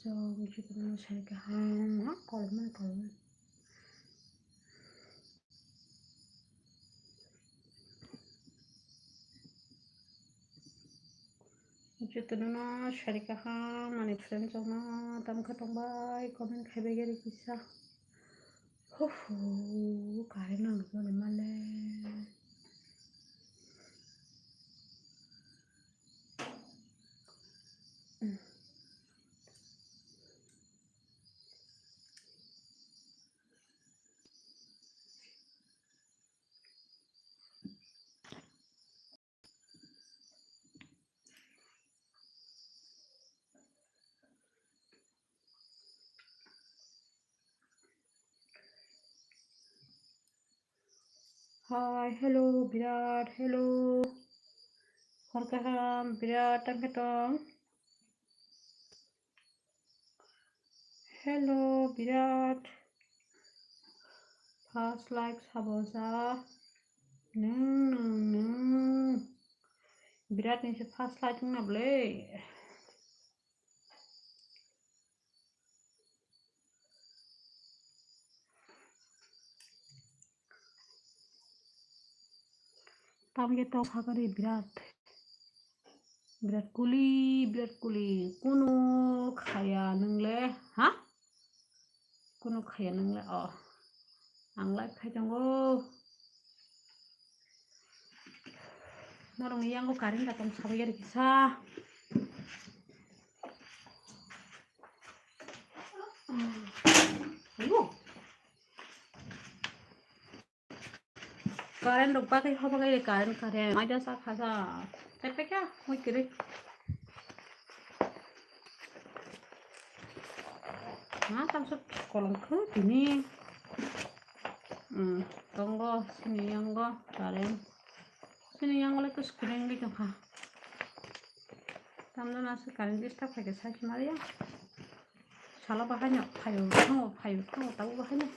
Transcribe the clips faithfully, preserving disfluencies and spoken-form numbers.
Chwng jotono sai kaham, ha, kolmani kolmani. Jotono no sari kaham, ani friend rok no tam khe tongbai, comment khaibai gari kisa. Huhu, current nang nang male. Hi, hello, Birat, hello. Hor kaham, Birat, tang khe tong. Hello, Birat. First like sabo sa. Nwng, nwng, nwng. Birat ni se first like wngna bwle. Tamge tok sagari birat. Birat kuli, birat kuli. Kunu khaya nwngle, ha? Kunu khaya nwngle, oh. Ang live khai tongo. Norokni yango current da tong sabai ya kisa. Ayo. Current rok bagwi hobagai current current. Maida sa khasa. Chepeka mui kiri. Na tamsa kolong khu tini. Hmm, tongo sini yango current. Sini yango le to screen li tongkha. Tamno na se current disturb khai khe sai khna ya. Salo bahaino phaio thango, phaio thango, tabo bahaino.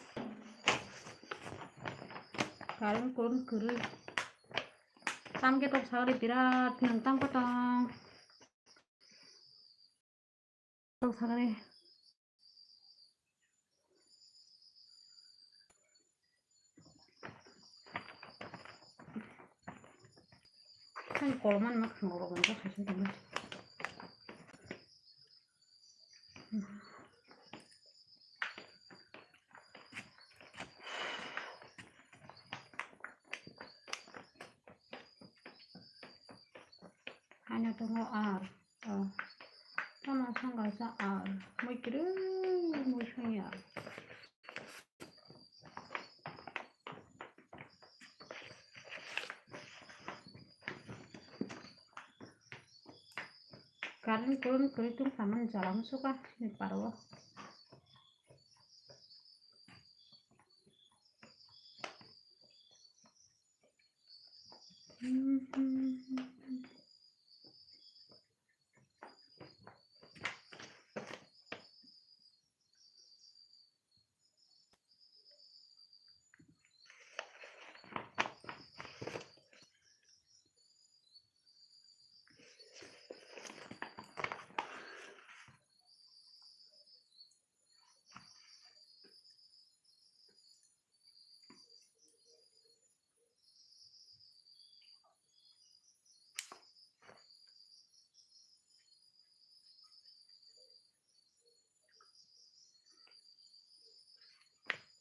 Current kurun kwrwi. Tamge tok sagri birat nwng tang patang. Tok sagri. Kan kolman mak khang rok nang khaisa tongma. Ano tongo ar. Oh. Tama sangka sa ar. Mui kiri mui sanya. Current kurun kwrwi tong saman jala musuka ni paro.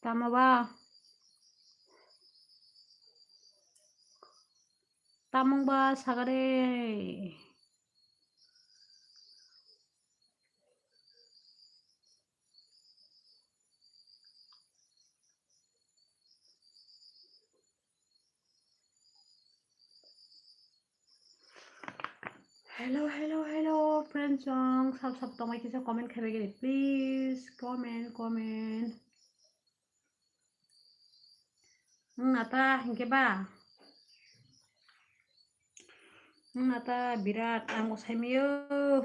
Tamo ba? Tamung ba sagare. Hello, hello, hello, friends rok, sab sab tongbai kisa comment khaibai gini, please, comment, comment. Wng nata hinkhe ba? Wng nata birat ang bo saimio.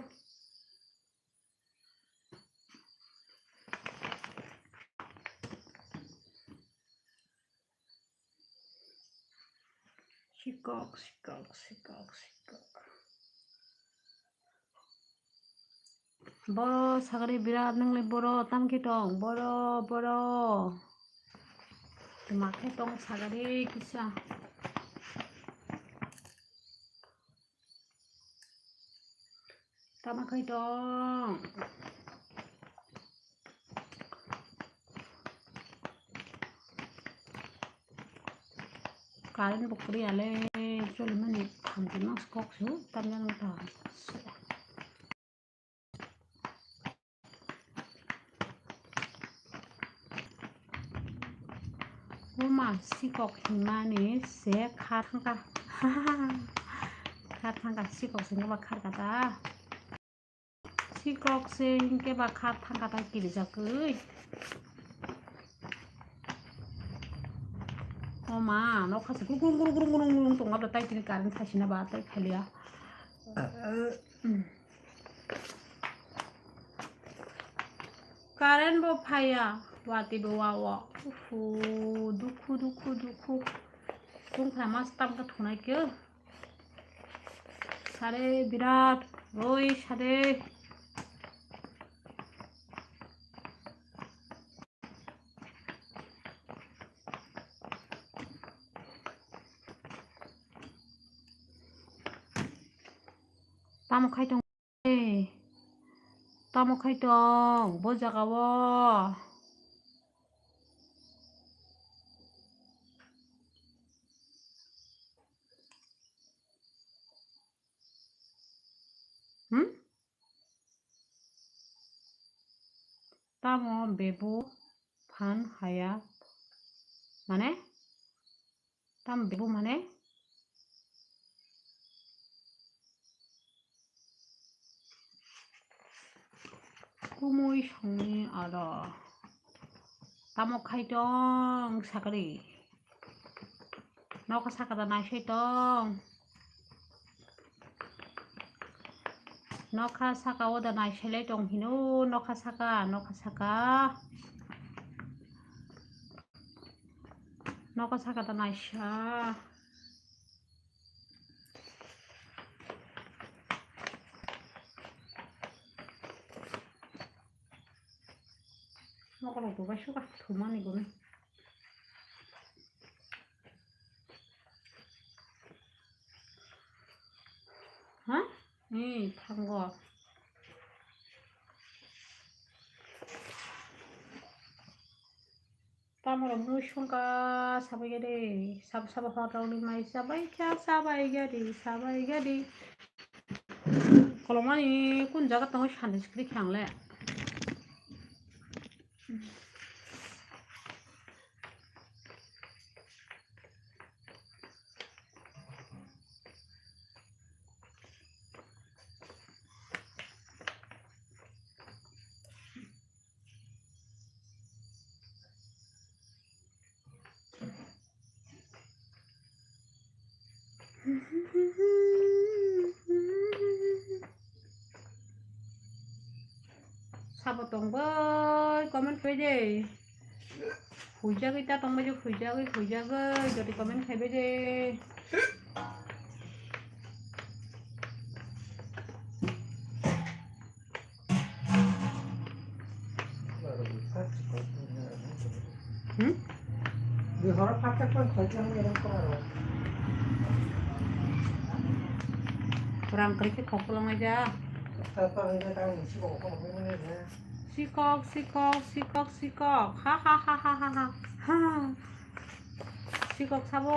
Sikok, sikok, sikok, sikok. Boro sagari birat nangli boro tamkhe tong boro boro. Tuma khe tong sagari kisa. Tama khai tong. Current bo kwrwi ale choli mani hamti mas kok su tamjani ta. Buma sikok himani se kha thangkha. Kha thangkha sikok se ba kha kata. Sikok se hinkhe ba kha thangkha ta kirijagwi. O ma, nokha se gurung gurung gurung gurung gurung tongma da tai tini current thasina ba tai khaliya. Current bo phaiya, watwi bo wa wa. Uhu, dukhu, dukhu, dukhu. Tungkha mas tamkha thunai khe. Sare birat, oi sare. Tamo khai tong. Ei, tamo khai tong bo jaga o? Hmm? Tamo bebo phan haya mane? Tam bebo mane? Kumui songni aro. Tamo khai tong sakari. Nokha saka da naisai tong. Nokha saka o da naisai lai tong hino, nokha saka, nokha saka. Nokha saka da naisa. Nokolog bo bai suka thumani gwnwi. Ha? Ni thango. Tamorok mui songkha sabai gadi, sabo sabo hor rok ni mai sabai kha, sabai gadi, sabai gadi. Kolomani kun jaga tongo sandi sikri khangle. Sabo tongbai comment khai de. Huijagwi ta tongbai je, huijagwi, huijagwi, jodi comment khai bai de. Hmm? Rang kri khe khok kolomai ja. Sikok, sikok, sikok, sikok. Ha, ha, ha. Ha. Sikok sabo,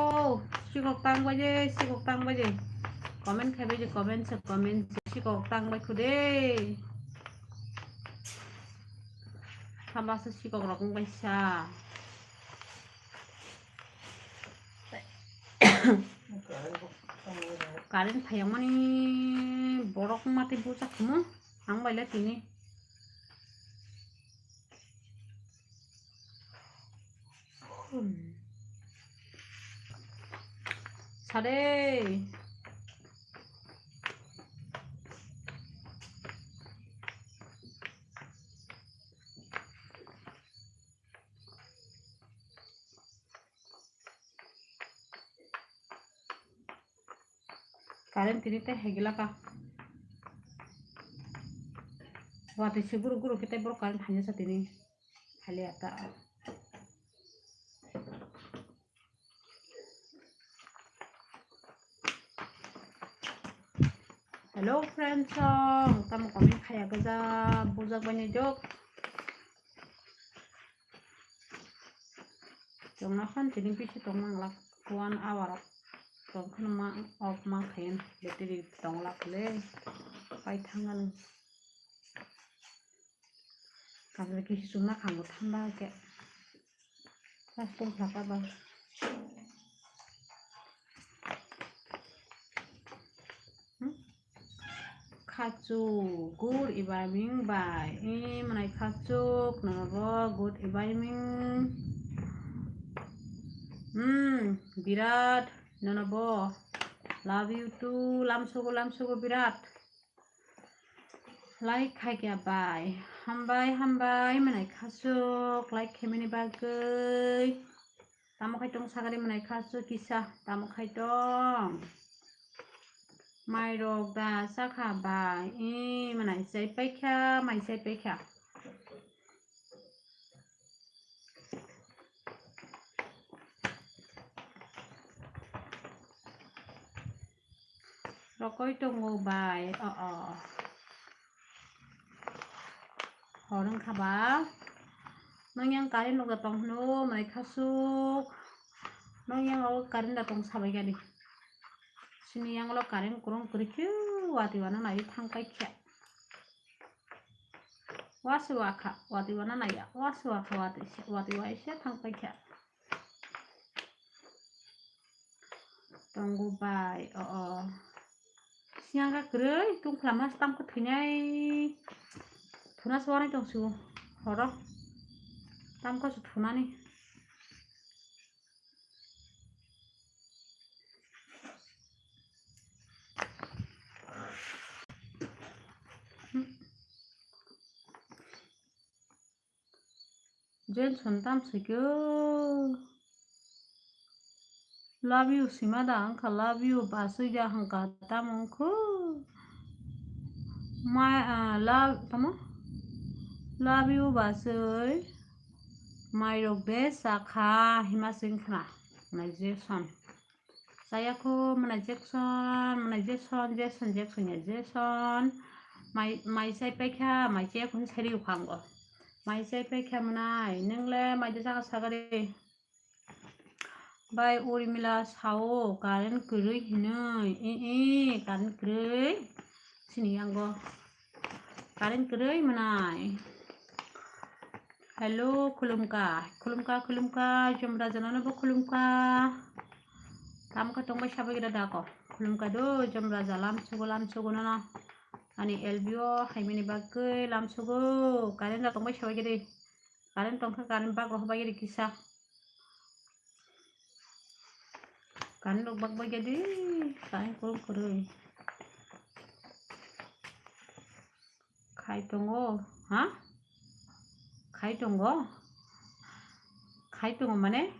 sikok tang baje, sikok tang baje. Comment khai baje, comment se, comment se. Sikok tang bai khude. Thamba se sikok rok wng bai sa. Current phaiya mani borok mati buja khumu. Ang bai le tini. Sade. Current tini tei hai gila ka. Watwi se guru guru khe tei borok current haino sa tini. Haliya ta. Hello friends, song tamo comment khaya gaja bujak bai nai jok. Tongna khan tini bisi tong manglak, one hour tong kheno ma off ma khayan battery tong lak le pai thang ani. Kaisa kisi chwngna khango thanda khe. Last tong khlaka ba. Hmm? Khachuk, good evening bai. I mwnai khachuk, nono bo good evening. Hmm, Birat, nono bo. Love you too. Lamsogo, lamsogo Birat. Like khai kya bai. Hambai, hambai, mwnai khachuk. Like khaimani bagwi. Tamo khai tong sagari mwnai khachuk kisa. Tamo khai tong. Mai rok da chakha bai. I mwnai chai paikha, mai chai paikha. Rokoi tongo bai, o, o. Hor wngkha ba. Nang yang current rok da tong hwno, mai khasuk. Nang yang o current da tong sabai gani. Sini yang lo current kurung kwrwi khe, watwi wana nai thang pai khe. Wasi wakha, watwi wana nai ya. Wasi wakha, watwi se, watwi waisa thang pai khe. Tongo bai, o, o. Siyang kha kwrwi, tungphla mas tamkhe thwinai. Thuna se wanai tong su, horo. Tamkhe su thunani. Jenson tam sui khe love you sima da wngkha, love you basui da hwnkha, tamo wngkhu? Ma, ah, love, tamo? Love you basui. Mai rok de sakha hima sing khna. Nai Jackson. Chaya kho mwnai Jackson, mwnai Jackson, Jackson, Jackson ya Jackson. Mai, mai chai paikha, mai chai khun sari ukhango. Mai chai paikha mwnai, nwngle mai de jaga sagari. Bai Urmila sao current kwrwi hinwi, i, i, current kwrwi. Sini yango. Current kwrwi mwnai. Hello, khulumkha, khulumkha, khulumkha, Jomra janano bo khulumkha. Tamo khe tongbai sabai gida dako. Khulumkha do, Jomra ja lamsogo, lamsogo nono. Ani L B O haimani bagwi lamsogo. Current da tongbai sabai gidi. Current tongkha, current bak rohbai gidi kisa. Current rok bak bai khe di, current kurung kwrwi. Khai tongo, ha? Khai tongo? Khai tongo mane?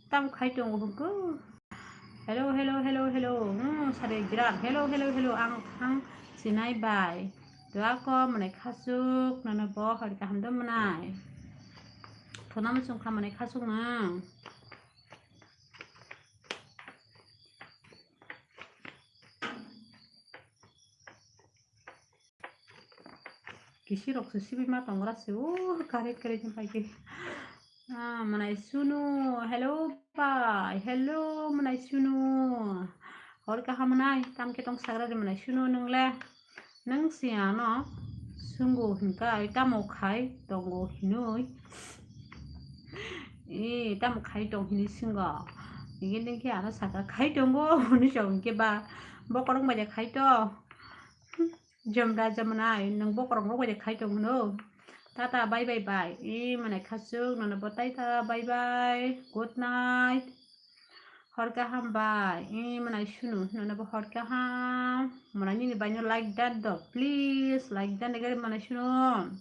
Tam khai tongo hwnkhe? Hello, hello, hello, hello. Hmm, sare jirat. Hello, hello, hello. Ang thang sinai bai. Dua ko mwnai khasuk, nono bo hor kaham do mwnai. Thona muchung kha mwnai khasuk nang. Kisi rok se sibi ma tongra se o kare kare jin pai ke. Ah, mwnai sunu, hello bai, hello mwnai sunu. Hor kaham mwnai, tam khe tong sagra de mwnai sunu nwngle. Nang si ano sungo hinka ai tamo khai tongo hinoi. E, tamo khai tong hinoi singo. Nigi nigi ano saka khai tongo hinoi song ke ba. Bokorong bai de khai to. Jomra jamnai, nang bokorong rok bai de khai tong hino. Tata, bye bye bye. E, mwnai khasuk, nono bo tai ta, bye bye. Good night. Hor kaham bai. E, mwnai sunu, nono bo hor kaham. Mwnai nini bai no like dan do, please. Like dan de gari mwnai sunu.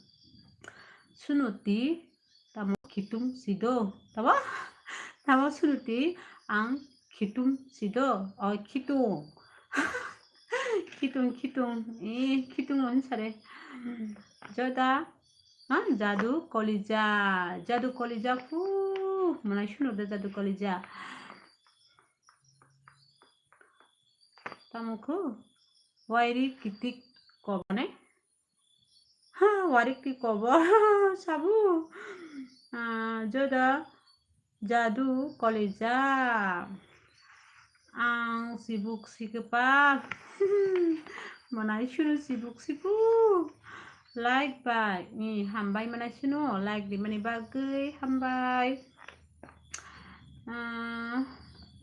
Sunu ti, tamo khitung sido. Tamo? Tamo sunu ti, ang khitung sido. O khitung. Khitung, khitung, eh, khitung no hinsare. Joda, ha, Jadu Kolija, Jadu Kolija phu, mwnai sunu de Jadu Kolija. Tamo khu, wairi kitik kobone. Ha, warik ti kobo sabu. Ah, Joda Jadu Kolija. Ang sibuk sikepal. Mwnai sunu sibuk sibu. Like bai. Ni hambai mwnai sunu. Like di mani bagwi hambai. Ah,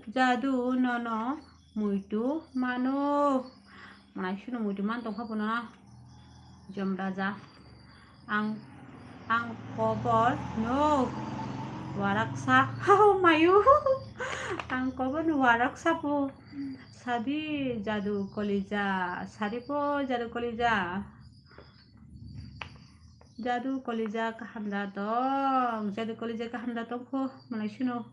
Jadu nono muitu mano. Mwnai sunu muitu man tongkha bono. Jom raja. Ang, ang kobor no waraksa. Hao mayu. Ang kobor no waraksa po. Sadi Jadu Kolija. Sadi po Jadu Kolija. Jadu Kolija kaham da tong. Jadu Kolija kaham da tong kho. Mwnai sunu.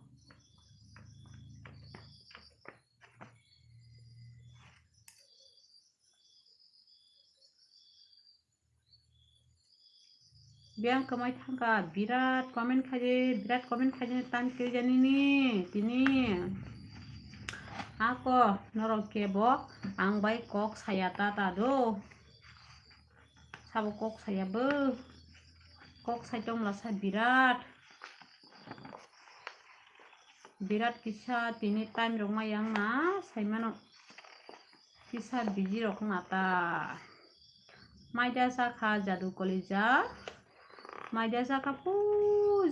Biyang kwmai thangkha, birat comment khaidi, birat comment khaidi, time kwrwi jani ni tini. Ako norok kebo ang bai kok saya ta ta do. Sabo kok saya bo. Kok sai tongmla sa birat. Birat kisa tini time rok ma yang na sai mano. Kisa busy rok na ta. Maida sakha Jadu Kolija. Maida sakha pu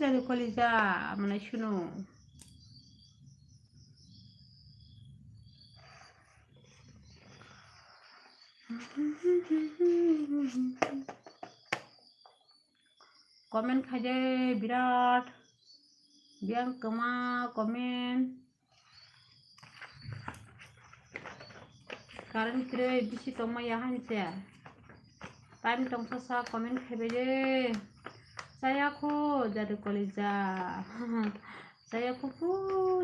Jadu Kolija. Mwnai sunu. Comment khaide birat. Biyang kwma comment. Current kwrwi bisi tongma ya hanse. Time tongsa sa comment khaibai de. Chaya kho Jadu Kolija. Chaya kho pu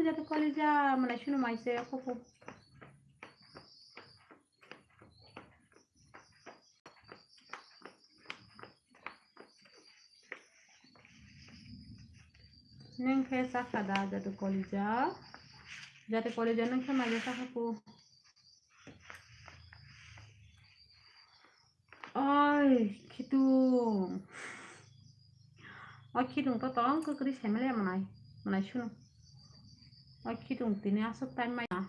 Jadu Kolija. Mwnai sunu mai chaya kho pu. Nwng khe chakha da Jadu Kolija? Jadu Kolija nwng khe maija chakha pu? Oi, khitung. O khitung to tong kwkrwi saimale mwnai, mwnai sunu. O khitung tini aswk time maya.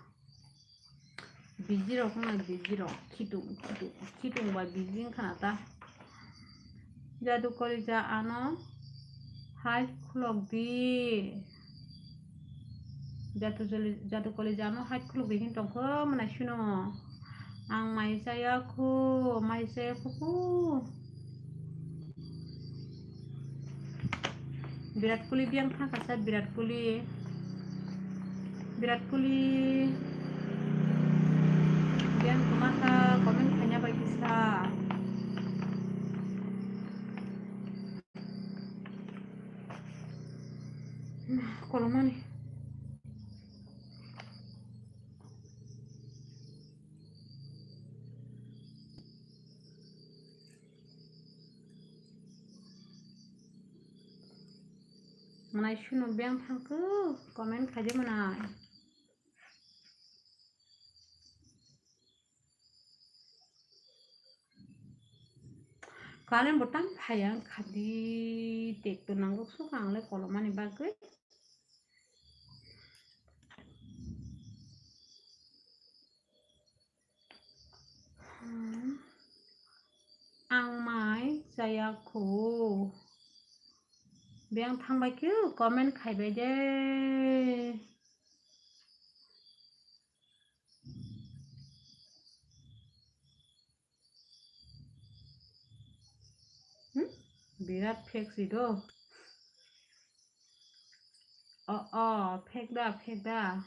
Busy rok wngna busy rok, khitung, khitung, khitung bai busy wngkha na ta. Jadu Kolija ano hai khulok di. Jadu joli-, Jadu Kolija ano hai khulok di hin tongkho mwnai sunu. Ang mai chaya kho, mai chaya kho kho. Virat Kohli biyang thangkha sa, Virat Kohli. Virat Kohli biyang kwma kha, comment khaina bai kisa. Kolomani. Mwnai sunu beng thangkhu, comment khaidi mwnai. Current bo tang phaiya, khadi tek to nangkuk sukha ang le kolomani bagwi. Hmm. Ang mai chaya kho. Beng thangbai khe comment khaibai de. Hmm? Birat phek si do. O, o, phek da, phek da.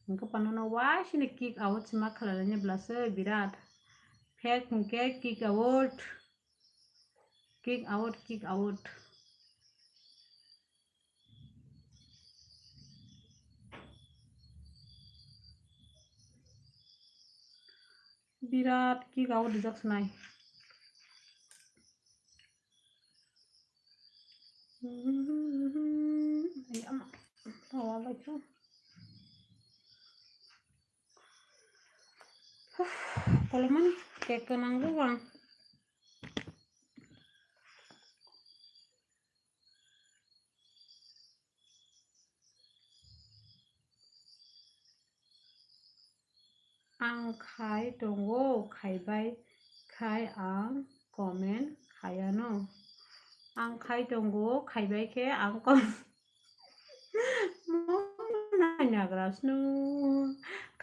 Hwnkhe panono waisini kick out sima khlailaini bwlaswi birat. Phek hwnkhe kick out. Kick out, kick out. Birat kick out rijak sinai. Ai ama, power bai khe. Kolomani cake nanggo ang. Ang khai tongo, khaibai khai ang comment khayano. Ang khai tongo, khaibai khe ang comment. Mo nainagra snu.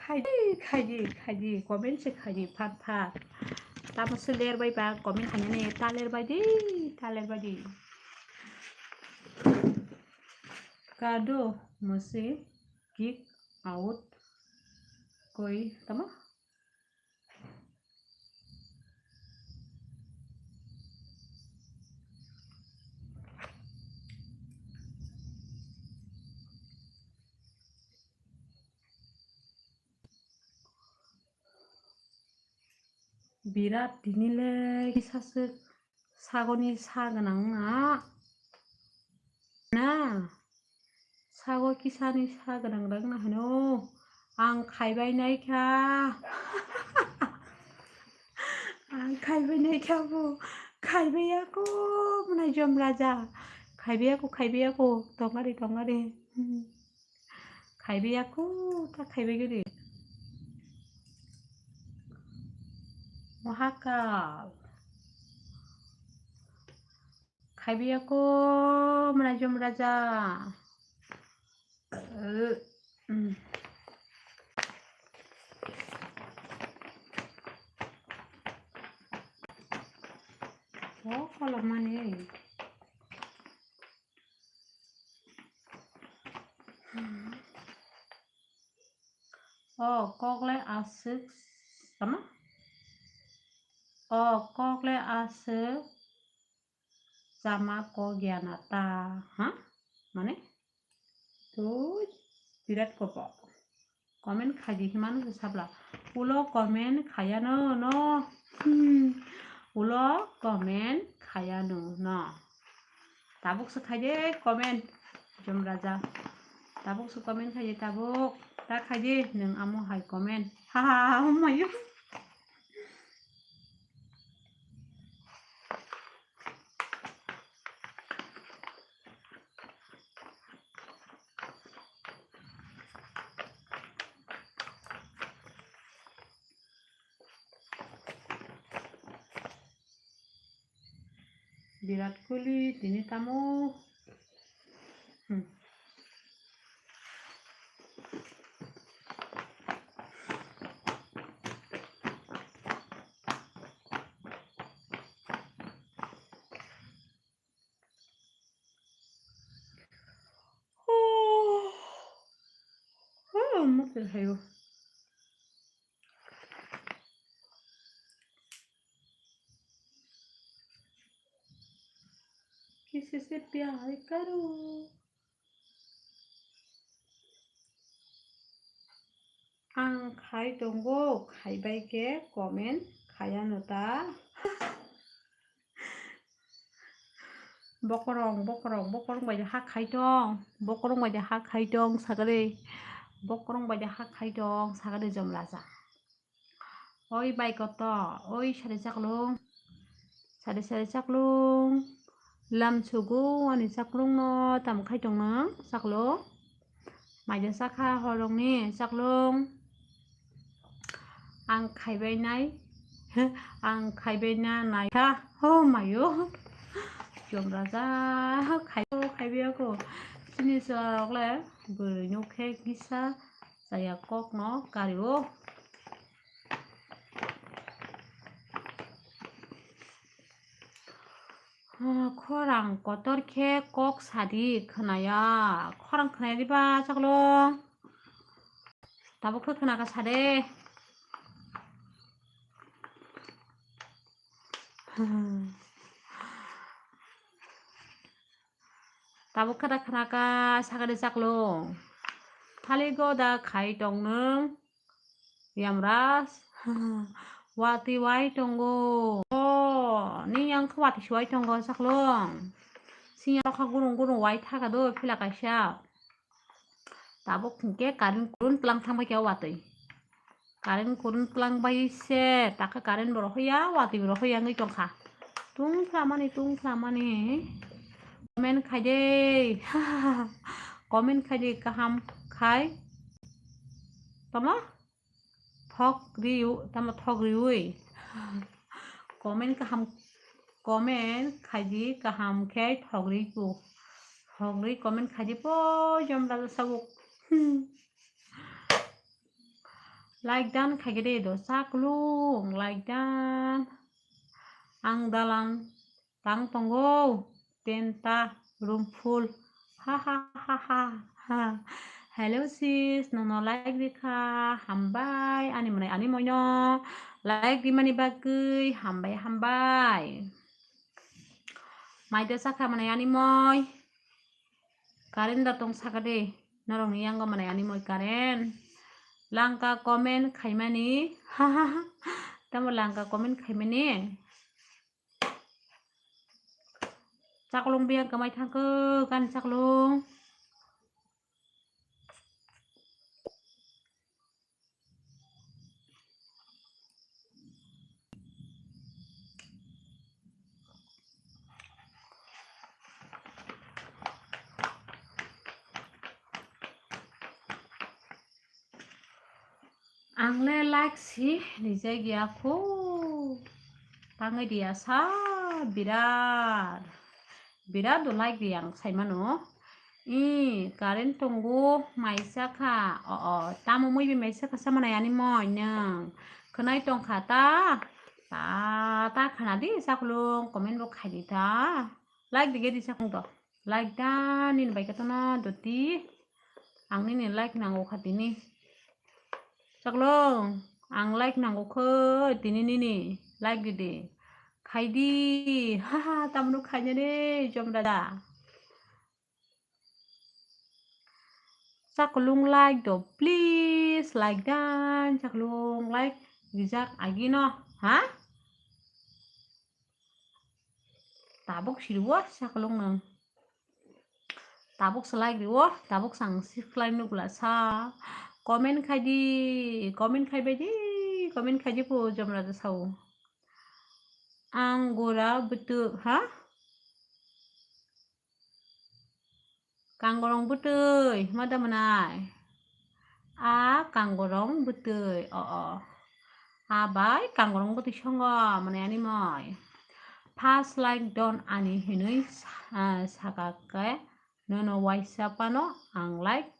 Khaidi, khaidi, khaidi, comment se khaidi, phat phat. Tamo se ler bai ba, comment khainani, ta ler bai di, ta ler bai di. Kado mo se kick out koi tamo? Birat tini le kisa swk sagoni sa gwnang na. Na. Sago kisani sa gwnang rok no hino. Ang khaibai nai kha. Ang khaibai nai kha bo. Khaibai ako mwnai jom raja. Khaibai ako, khaibai ako. Tongari, tongari. Hmm. Khaibai ako, ta khaibai giri. Mahakal. Khaibai ako mwnai jom raja. Eh, mm. Oh, kolomani. O kok le aswk, tamo? O kok le aswk chama kok ya na ta, ha? Mane? Tui birat kopo. Comment khaidi himano se sabla. Ulo comment khayano no. Hmm. Ulo comment khayano no. Tabuk se khaidi comment. Jom raja. Tabuk se comment khaidi tabuk. Ta khaidi nung amo hai comment. Ha ha ha, mayo. Virat Kohli tini tamo. Hmm. Oh, oh, mukil hayo. Kisise pyar karo. Ang khai tongo, khaibai khe comment khayano ta. Bokorong, bokorong, bokorong bai de ha khai tong, bokorong bai de ha khai tong sagade, bokorong bai de ha khai tong sagade jom raja. Oi bai koto, oi sari chaklung, sari sari chaklung, lam sugo ani chaklung no tam khai tong nang chaklung. Maida sakha horongni chaklung. Ang khaibai nai, ang khaibai na nai kha. Ho mayo. Jom raja khai, khaibai ako. Chini chwla rok le bwrwi no khe kisa chaya kok no kari o. Ah, khorang kotor khe kok sadi khwnaya. Khorang khwnaya diba chaklung? Tabuk khe khwnaka sade. Tabuk khe da khwnaka sagade chaklung. Thali goda khai tong nwng. Yamraj. Watwi wai tongo. O, ni yang khe watwi se wai tongo, chaklong. Sini rokha gurung gurung wai thaka do, phila kaisa. Tabuk hinkhe current kurun tlang thang bai khe o watwi. Current kurun tlang bai se, takha current bo rohor ya, watwi bo rohor ya wngwi tongkha. Tung thlamani, tung thlamani. Comment khai de. Comment khai de, kaham khai. Tamo? Thok riu, tamo thok riui. Comment kaham, comment khaidi kaham khe thok ri ku. Thok ri comment khaidi po jom raja sabuk. Like dan khaigede do chaklung, like dan. Ang dalang tang tongo, tenta room full. Ha ha ha ha ha. Hello sis, nono like rikha, hambai, ani mwnai ani moino like rimani bagwi, hambai hambai. Maida sakha mwnai ani moi. Current da tong saka de, norokni yango mwnai ani moi current. Langka comment khaimani, ha ha ha. Tamo langka comment khaimani. Chaklung biyang kwmai thangkhe, gan chaklung. Ang le like si rijak ya kho. Tangwi di asa birat. Birat do like di ang sai mano. I current tongo maisa kha. O, o, tamo mui bi maisa kha sama nai ani moi nang. Khwnai tong kha ta. Ta, ta khna di saklung comment bo khai di ta. Like di ge di saklung to. Like da nini bai khe tono doti. Ang nini like nango kha tini. Chaklong, ang like nango khe tini nini. Like di de. Khai di. Ha ha, tamno khaina de, jom dada. Chaklung like do, please like dan. Chaklung like rijak agino. Ha? Tabuk siriwo chaklung nang. Tabuk se like riwo, tabuk sang sik lai nukla sa. Comment khai di, comment khai bai di, comment khai di po jom raja sao. Ang gura bwtwi, ha? Kangorong bwtwi, ma da mwnai? A kangorong bwtwi, o, o. A bai kangorong bwtwi songo, mwnai ani moi. First like don ani hinwi sa-, ah, saka khe nono waisa phano ang like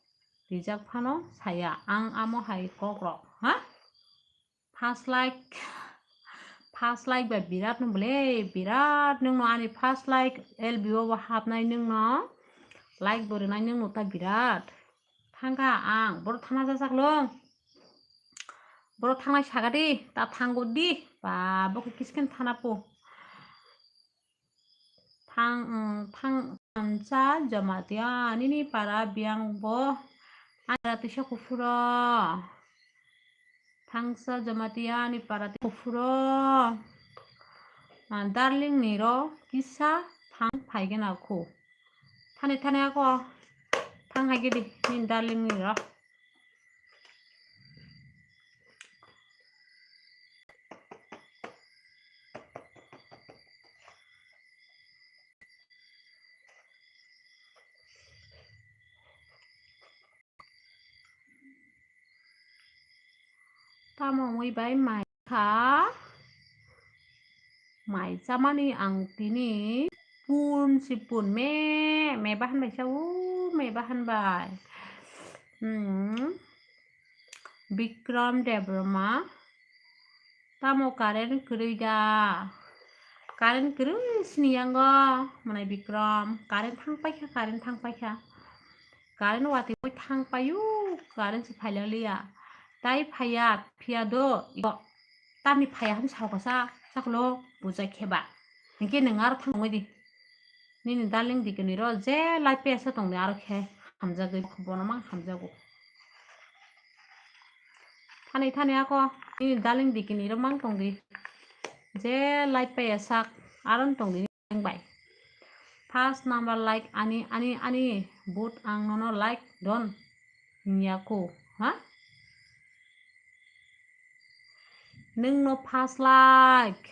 rijak phano saya. Ang amo hai kokrok, ha? First like, first like ba birat no bole, birat nung no ani first like L B O bo hapnai nung no, like bo rinai nung no ta birat. Thangkha ang, boro thangna jajak long. Boro thangnai saka di, ta thango di, ba bo khe kisken thana po. Thang, mm, thang, Thansa Jamatia nini para biyang bo ani para tisa kuphuro. Thangsa Jamatia ni para tisa kuphuro. Ah, darling ni ro kisa thang phaigena khu. Thani thani ako thang haigedi nini darling ni ro. Tamo wngwi bai mai kha, mai chamani ang tini pun si pun me, me bahan bai sa, o me bahan bai. Hmm. Bikram Debbarma, tamo current kwrwi da? Current kwrwi sini yango, mwnai Bikram. Current thang paikha, current thang paikha. Current watwi bai thang paio, current se phailaliya. Tai phaiya, phiya do, iko. Tamni phaiya hwn sao kasa, saklo bujai kheba. Hinkhe nwng aro thang ongwi di. Nini darling dikini ro je lai pesa tongni aro khe hamjagwi bono mang hamjago. Ani thani ako, ini darling dikini ro mang tong di. Je like paiya sak, aron tong di bai. First number like ani, ani, ani, but ang nono like don. Nyaku, ha? Nwng no first like.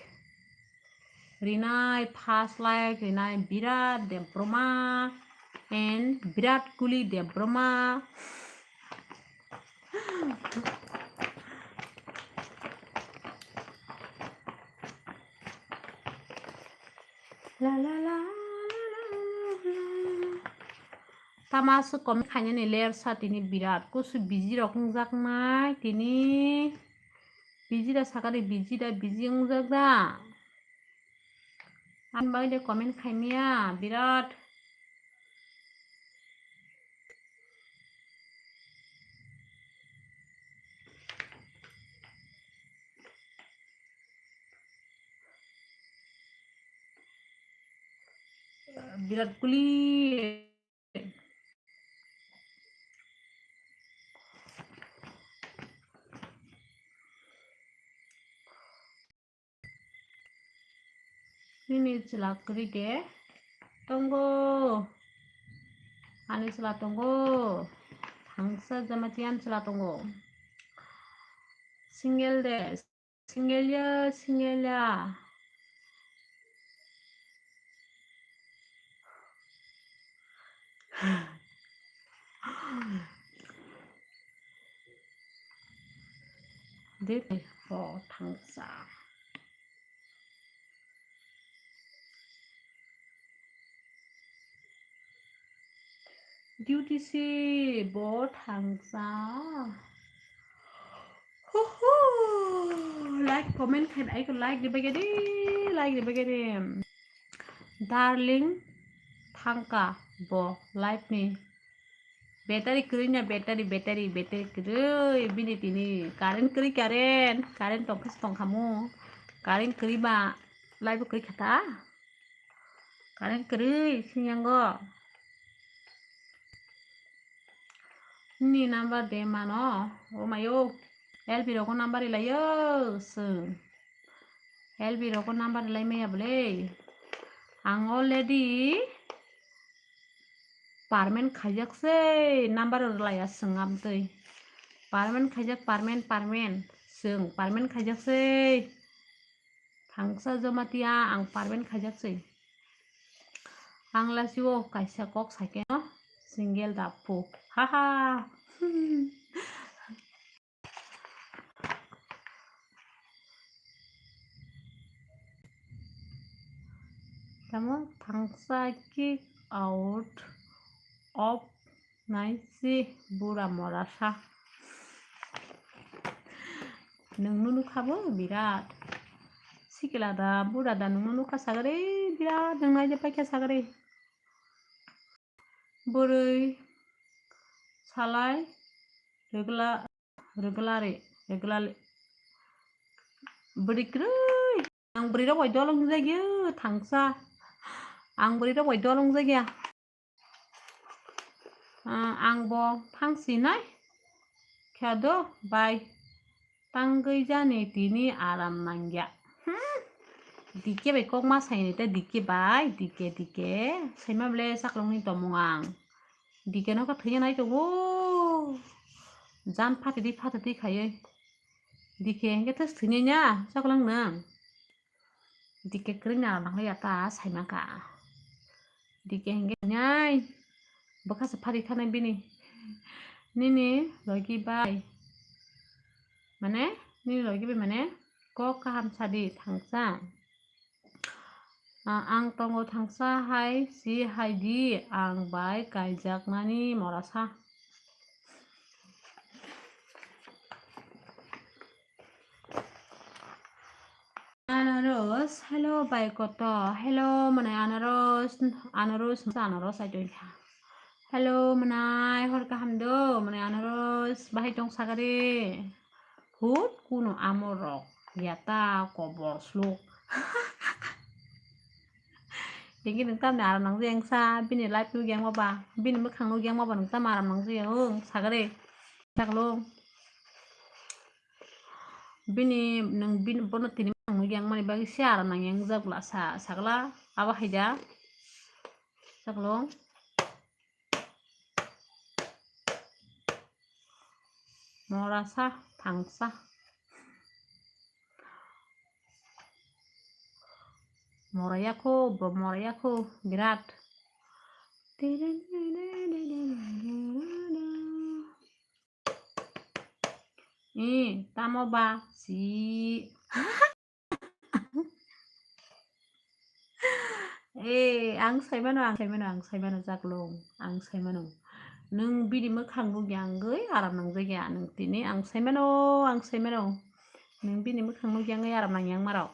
Rinai first like, rinai Birat Debbarma and Birat Kuli Debbarma. La, la, la, la, la, la. Tama aswk comment khainani ler sa tini Birat. Kusu busy rok wngjak nai tini. Busy da sakari busy da busy wngjak da. Ani bagwi de comment khaimya Birat. Birat Kuli. Nini chwla kwrwi de tongo. Ani chwla tongo. Thangsa Jamatia ni chwla tongo. Single de. Singelia, singelia. Dede, oh, thangsa. Duty si bo thangsa. Huhu. Like, comment khain aiko like di bagedi, like di bagedi. Darling thangka bo live ni. Battery kwrwi na battery, battery, battery kwrwi bini tini current kwrwi current, current tongkha se tongkhamu. Current kwrwi ba live bo kwrwi khata. Current kwrwi sinyango. Ni number de mano, o mayo. L B rogo number ilayo, sir. L B rogo number ilai maya bole. Ang already permanent khaijak sei, number rwlaiya swng amtwi. Permanent khaijak, permanent, permanent. Swng, permanent khaijak sei. Thangsa Jamatia ang permanent khaijak sei. Ang lasi o kaisa kok saikhe no single da phu. Haha. Tamo thangsa kick out of naisi bura morasa. Nwng no nukha bo birat. Sikila da bura da nwng no nukha sagari birat nwng naide paikha sagari. Bwrwi salai rwgla, rwgla re, rwgla le. Bwrwi kwrwi. Ang bwrwi rok bai dol wngjagya thangsa. Ang bwrwi rok bai dol wngjagya. Ah, ang bo phang sinai. Khe do bai. Tangwi jani tini aram nangya. Hmm. D K bai kok ma saini te D K bai, D K, D K. Saima bole saklongni tomung ang. D K no kha thwiya nai tongo. Jan phatidi phatidi khaiwi. D K hingke thas thwiya nya saklong nang. D K kwrwi na nang ya ta saima ka. D K hingke nyai. Bwkha se phari thanai bini. Nini logi bai. Mane, nini logi bai mane, kok kaham sadi thangsa. Ah, ang tongo thangsa hai, si hai di, ang bai kaijaknani morasa. Anaros, hello, bai koto, hello, mane anaros, anaros, anaros, I don't have. Hello, mwnai, hor kaham do, mwnai anaros, bahai tong sagari. Hut, kuno amorok, yata, kobor, sluk. Tengki nung tamni aram nang jeng sa, bini life nung jeng baba, bini mwkhang nung jeng baba nung tam aram nang jeng, ung, sagari. Saklo. Bini, nwng bini, bono tini mang nukya wngmani bagwi se aro nang yang jakla sa, sagla, abo hai da. Chaklo. Mora sa, thangsa. Mora yakho, bo mora yakho, birat. Eh, tamo ba si. Eh, ang saimano, ang saimano, ang saimano, Chaklong, ang saimano. Nwng bini mwkhang nukya wngwi aram nangjak ya, nwng tini ang saimano, ang saimano. Nwng bini mwkhang nukya wngwi aram nangya wngmarok.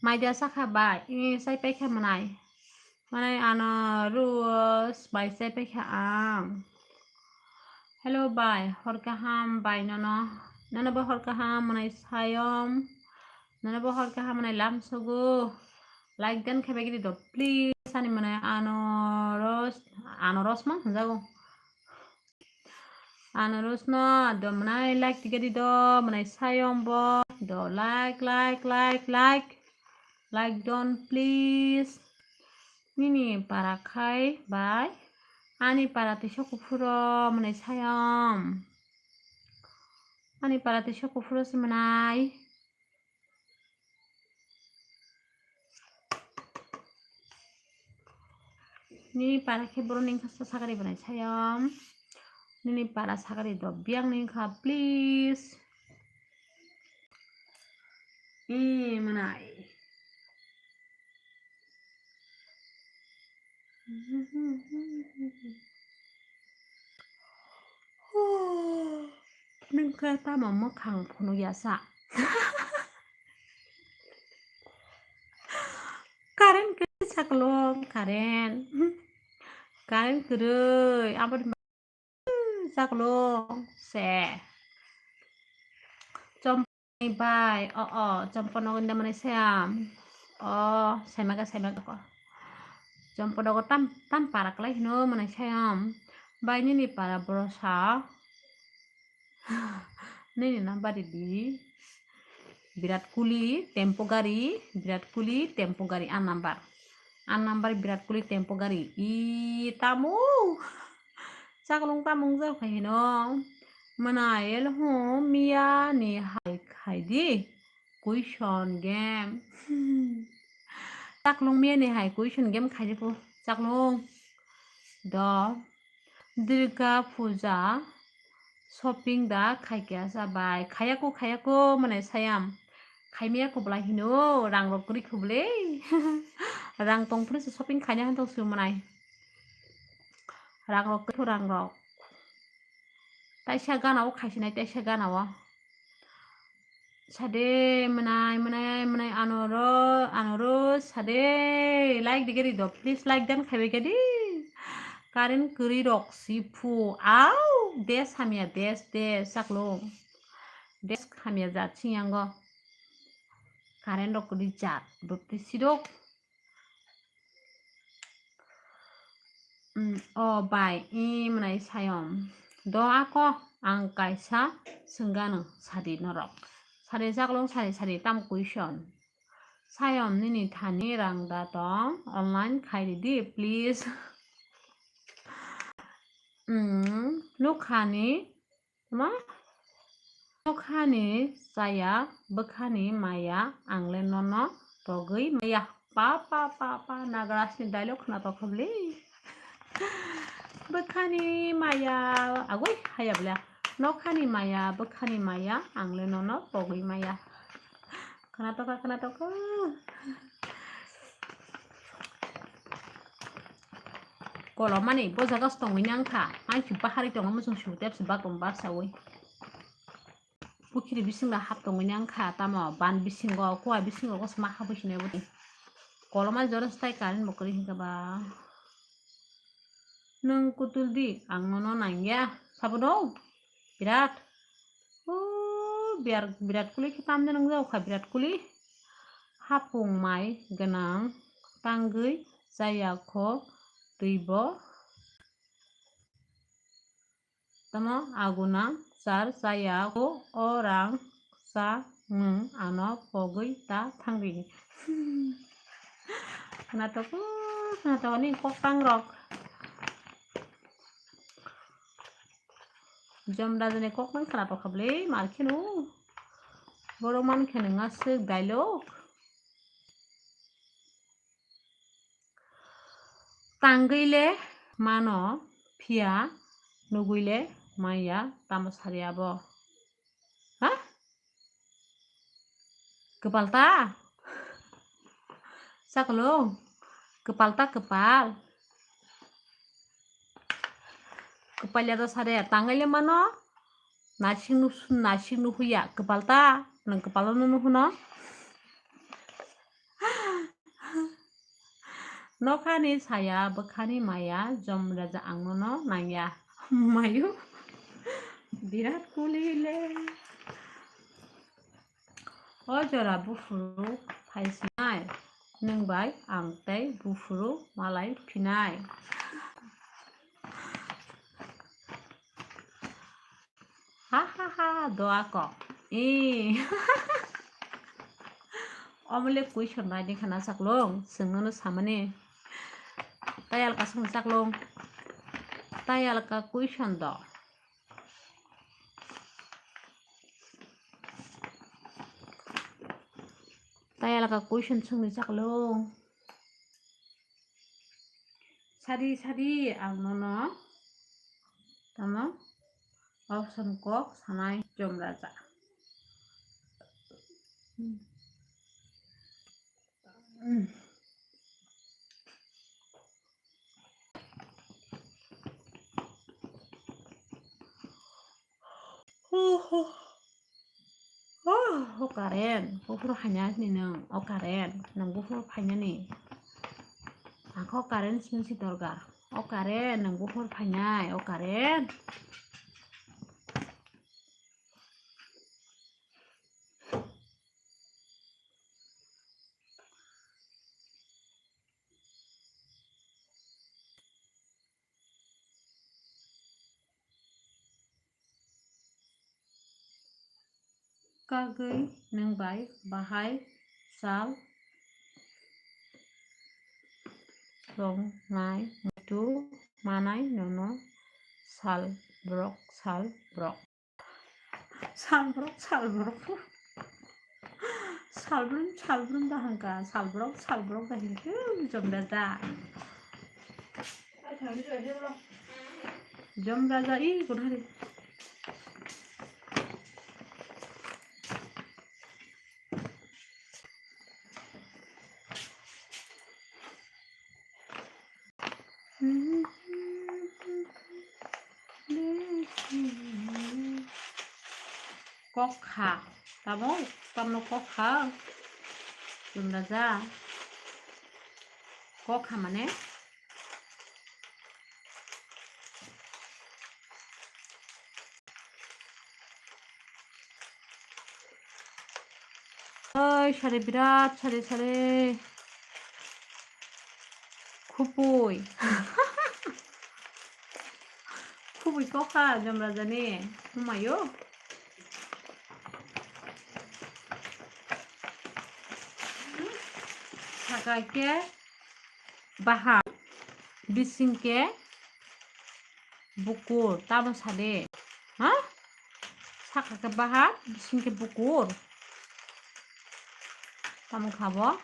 Maida sakha bai, eh, chai paikha mwnai. Mwnai ano Rose bai chai paikha ang. Hello bai, hor kaham bai nono. Nono bo hor kaham mwnai sayom. Nono bo hor kaham mwnai lamsogo. Like dan khe bagwi di do, please. Ani mwnai ano Rose, ano Rose ma hwnjago. Ano Rose no do mwnai like tiga di do, mwnai sayom bo do like, like, like, like. Like don, please. Nini para khai bai. Ani para tei sokuphuro mwnai sayom. Ani para tei sokuphuro se mwnai. Nini para khe boroni wngkha sa sakari bwnai sayom. Nini para sakari do biyang ni wngkha, please. Ee, mwnai. Nwng khe tamo mwkhang phunuk ya sa? Current kwrwi Chaklong, current. Current kwrwi, aboni Chaklong se. Chomponi bai, o, o, chompono gunda mani sayam. O, saimaga, saimaga ko. Chompono go tam, tam para klai hino mani sayam. Bai nini para borosa. Nini number di. Virat Kohli, tempo gari, Virat Kohli, tempo gari, a number. A number Virat Kohli, tempo gari. I tamo. Chaklong tamo wngjago khai hino. Mwnai el hum miya ni hai khai di. Question game. Chaklong miya ni hai question game khai di po. Chaklong. Do. Durga Puja shopping da khaikya sa bai? Khayako, khayako, mane sayam. Khaimaya ko bwlai hino, rang rok kwrwi kho bwle. Rang tong phuru se shopping khaina hwn tong su mwnai. Rang rok kwrwi kho, rang rok. Taisa gana o khaisinai, taisa gana o. Sade mwnai, mwnai, mwnai, anoro, anoro, sade, like di gari do, please like dan khaibai gadi. Current kwrwi rok si phu, au, des hamya, des, des, Chaklong. Des hamya jat sing yango. Current rok kwrwi jat, bwtwi sidok. Mm, o bai, i mwnai sayom. Do ako ang kaisa swngano sadi norok. Sadi Chaklong sadi sadi tam question. Sayom nini thani rang da tong online khai ridi please. Mm, nukhani Tamo? Nokhani chaya, bwkhani maya, ang le nono togwi maya. Pa, pa, pa, pa, Nagaraj ni dialogue khna tokha bwle. Bwkhani maya, agoi haya bwle. Nokhani maya, bwkhani maya, ang le nono togwi maya. Khna tokha, khna tokha. Kolomani bo jaga se tongwi nang kha. Ai si bahari tongo muchung su tep se bakong baksawi. Pukhiri bisingo hap tongwi nang kha tamo ban bisingo kuwa bisingo kosma hapwi sinai bwtwi. Kolomani jora se tai current bo kwrwi hinkhe ba. Nwng kutul di, ang nono nangya. Sabo do? Birat. O, biar, Birat Kohli khe tamde nwngjao kha, Birat Kohli. Hapung mai gwnang tangwi chaya kho twibo. Tamo aguna char chaya kho o rang cha nwng ano pogwi ta thangdi. Khwnatok, khwnatok ani kok tangrok. Jom Raja ni kok nang khwnatok kha bwle, mar kheno. Borok man khe nang aswk dialogue. Tangwi le mano, phiya nugwi le manya, tamo sari abo? Ha? Kwpal ta? Chaklung? Kwpal ta kwpal? Kwpal ya do sari, tangwi le mano? Nasing nu, nasing nuhuya, kwpal ta? Nwng kwpal no nuhuno? Nokhani saya, bwkhani maya, Jom Raja ang nono nangya. Mayu, Virat Kohli le. O jora buphuru phaisinai, nwng bai ang tei buphuru malai phinai. Ha ha ha, doa kok. Ee. Omo le question bai ni khana chaklung, swngno no samani. Tai alka swng chaklung. Tai alka question do. Tai alka question swngni chaklung. Sadi sadi ang nono tamo option kok sanai Jom Raja. Hmm. Hmm. Hu, hu. Oh, o current, buphuru phaina ni nwng, o current, nwng buphuru phaina ni. Ang kho current simi si dorkar. O current, nwng buphuru phainai, o current. Kagwi nwng bai bahai sal tongnai muitu manai nono sal borok, sal borok. Sal borok, sal borok. Salbrum, salbrum da hwnka, sal borok, sal borok da hinkhe, Jom Raja. Jom Raja, i, kunhari. Kokha. Tamo, tamo kokha. Jom Raja. Kokha mane? Oi, sari birat, sari, sari. Khupui. Khupui kokha Jom Raja ni. Humayo. Saka khe bahan, bising khe bukur, tamo sade. Ha? Saka khe bahan, bising khe bukur. Tamo kha bo?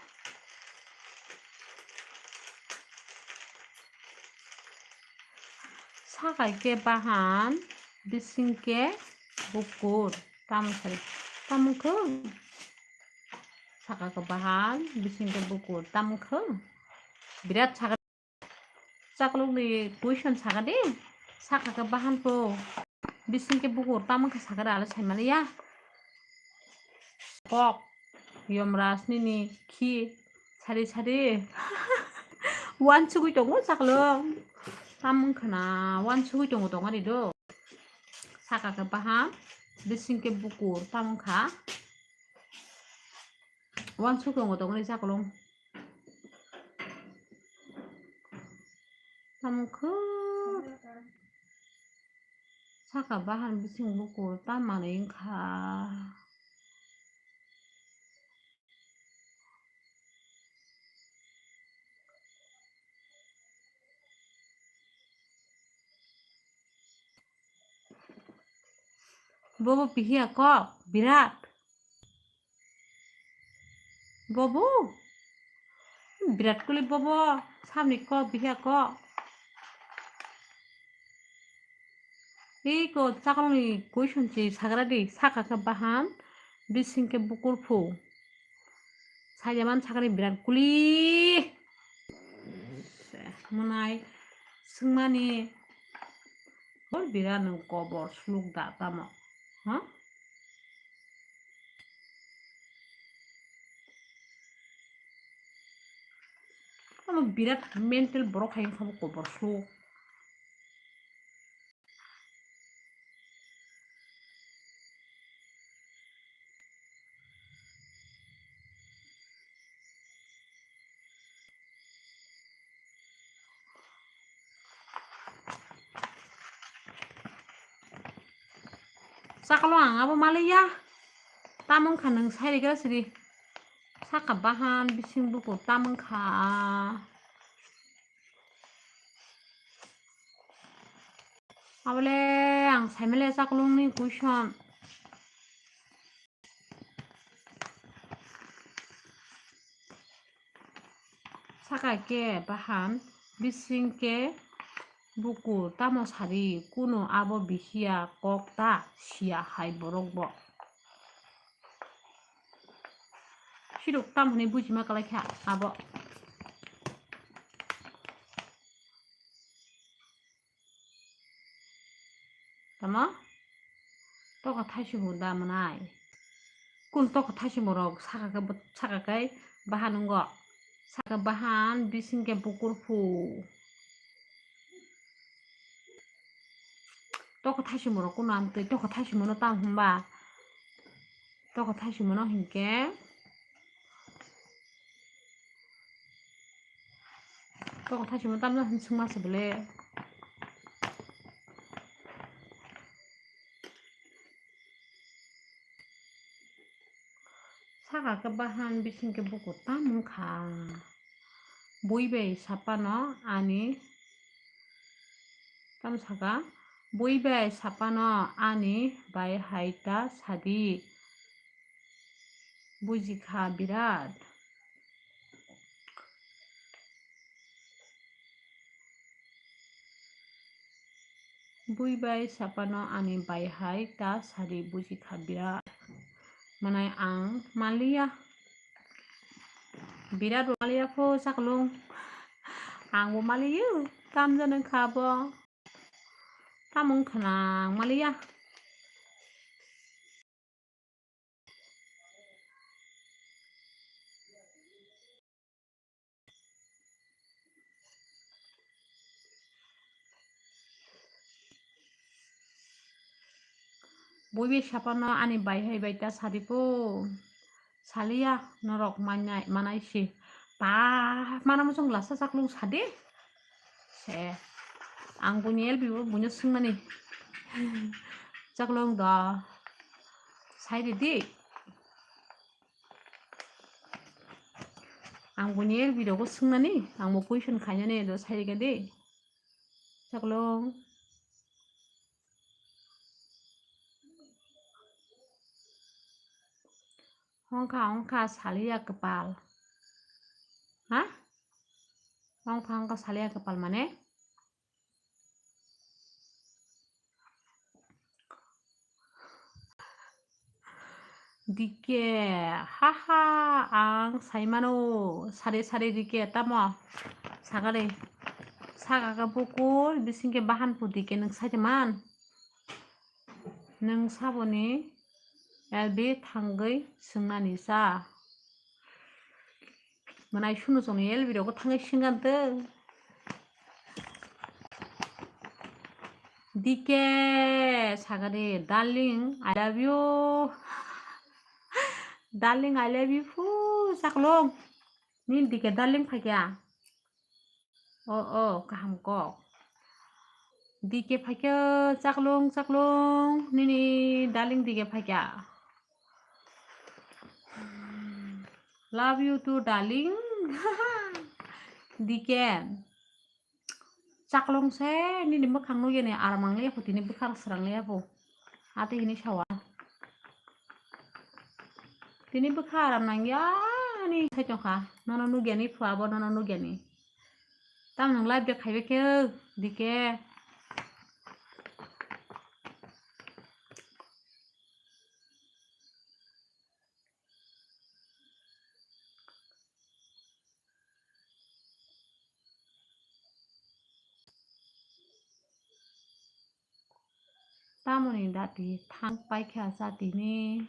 Saka khe bahan, bising khe bukur. Tamo sade. Tamo khe? Saka khe bahan, bising khe bukur. Tamo khe? Birat saka. Chaklukni question saka de, saka khe bahan po, bising khe bukur, tamo khe saka de, ale saimaliya. Kok, Yomraj nini khi, sari sari. Wansugwi tongo chakluk. Tamo wngkha na, wansugwi tongo, tongo ani do. Saka khe bahan, bising khe bukur, tamo wngkha. Wansuk tongo, tongo ni chaklung. Tamo khe saka bahan bising bukur ta manwi wngkha. Bobo pihiya kok, Birat. Bobo? Birat Kohli bobo, samni kok, pihiya kok. Iko chakroni question chi sagra di, saka khe bahan, bising khe bukur phu. Sajaman sakni Birat Kohli. Mwnai swngmani. Bor Birat nwng kobor sluk da tamo? Ha? Tamo Birat mental borok hai wngkha bo kobor sluk. Chaklo ang abo maliya. Tamung kha nwng sai rigra siri. Saka bahan bising bukur tamung kha. Abole ang saimale chaklongni question. Saka khe bahan, bising khe bukur, tamo sari, kuno abo bihiya kok ta siya hai borok bo. Sirok tam hwnwi bujima kwlai kha abo. Tamo? Tokha thaisimo da mwnai? Kun tokha thaisimo rok saka khe bo-, saka khe bahan wngo. Saka bahan, bising khe bukur phu. Tokha thaisimo rok kuno amtwi tokha thaisimo no tam hwnba? Tokha thaisimo no hinkhe. Tokha thaisimo tamno hin swngma se bele. Saka khe bahan bising khe bukur tam wngkha. Bui bai sapano ani, tam saka, bui bai sapano ani bai hai ta sadi. Bujikha Birat. Bui bai sapano ani bai hai ta sadi bujikha Birat. Mwnai ang maliya. Birat bo maliya pho chaklung. Ang bo maliyo. Tam jani kha bo. Tamung khana ang maliya. Bui bai sapano ani bai hai bai ta sadi po. Saliya norok manai, manai si. Pa, mana muchung lasa chaklung sadi. Se, ang buini L B bo buino swngmani. Chaklung do. Sai ridi. Ang buini L B rogo swngmani, ang bo question khainani do sai rikha di. Chaklung. Hongkha, hongkha, saliya kwpal. Ha? Hongkha, hongkha, saliya kwpal mane? Dike, haha, ang saimano, sari, sari dike, tamo? Sakari, saka khe bukur, bising khe bahan pu dike, nwng sai man? Nwng saboni L B thangwi swngnani sa. Mwnai sunu chwngno L B rogo thangwi swngantw. Dike sagade, darling, I love you. Darling, I love you phu, chaklung. Nini dike darling phaikha. O, o, kaham kok. Dike phaikha, chaklung, chaklung, nini darling dike phaikha. Love you too, darling. Dike. Chaklung se nini mwkhang nukya ni aram ang liya pho, tini bwkhak srang liya pho. Ate hini sawa. Tini bwkha aram nangya ni sai tongkha. Nono nugya ni phu abo nono nugya ni. Tam nang live de khaibe khe dike. Tamoni dati thang paikha sa tini.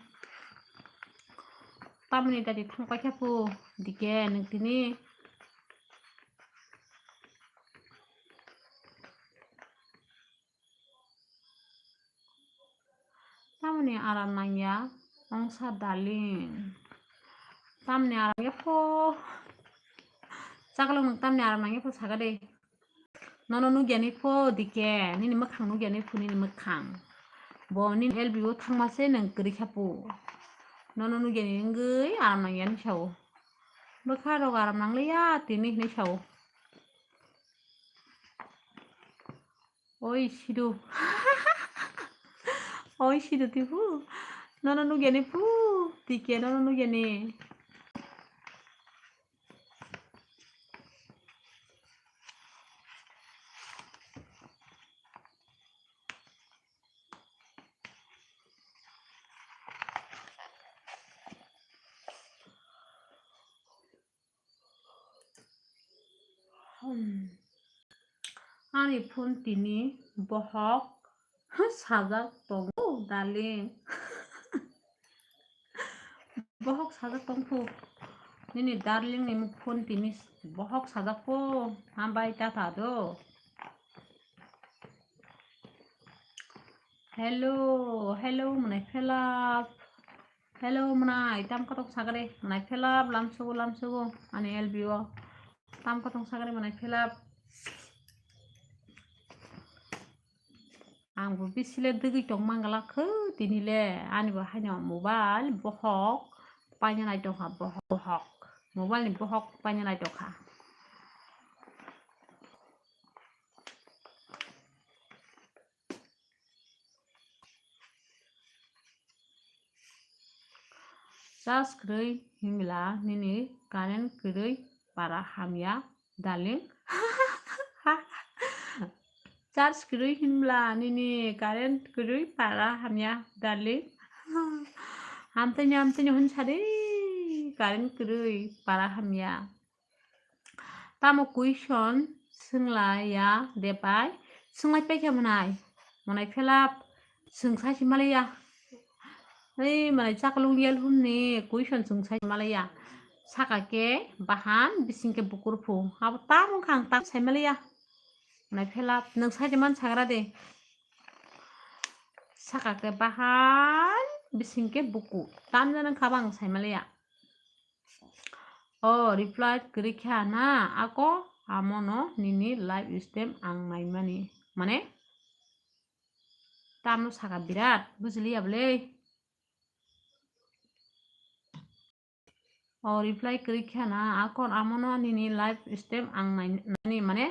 Tamoni dati thang paikha pu dike nung tini. Tamoni aram nangya, ongsa darling. Tamoni aram ya pho. Chaklong nung tamoni aram nangya pho saga de. Nono nugya ni pho dike, nini mwkhang nugya ni pho nini mwkhang. Bo nini L B o thangma se nung kwrwi kha pu. Nono nugya ni wngwi aram nangya ni sao. Bwkha rok aram nangliya tini hinwi sao. Oi sidu. Oi sidu ti phu. Nono nugya ni phu. Dike nono nugya ni. Hmm. Ani phone tini bohok sajak tongo, darling. Bohok sajak tongkhu. Nini darling ni phone tini bohok sajak po. Hambai tata do. Hello, hello, mwnai phelap. Hello, mwnai, tam kotong sagre, mwnai phelap, lamsugo, lamsugo, ani L B o. Tam kotong sagre, mwnai phelap. Ang bo bisile dugui tong manglak kho, tini le, ani bo haino mobile, bohok, paina nai tongkha, bohok, bohok. Mobile ni bohok, paina nai tongkha. Charge kwrwi hinbla nini current kwrwi para hamya, darling. Charge kwrwi hinbla nini current kwrwi para hamya, darling. Hamtani, hamtani hwn sadi, current kwrwi para hamya. Tamo question swnglaiya de pai? Swnglai paikha mwnai. Mwnai phelap swngsa si malaiya. Ei mwnai chaklung yel humni question swngsa si malaiya. Saka ke bahan bising ke bukur phu. Abo tamo kha ang tam sai malaiya. Mwnai phelap nwng sai de man sagra de. Saka ke bahan bising ke buku. Tam jana kha bang sai malaiya. O reply kwrwi kha na ako amono nini live stream ang naimani. Mane? Tamno saka birat, bujiliya bwle? O reply kwrwi kha na ako amono nini live stream ang nai-, naimani. Mane?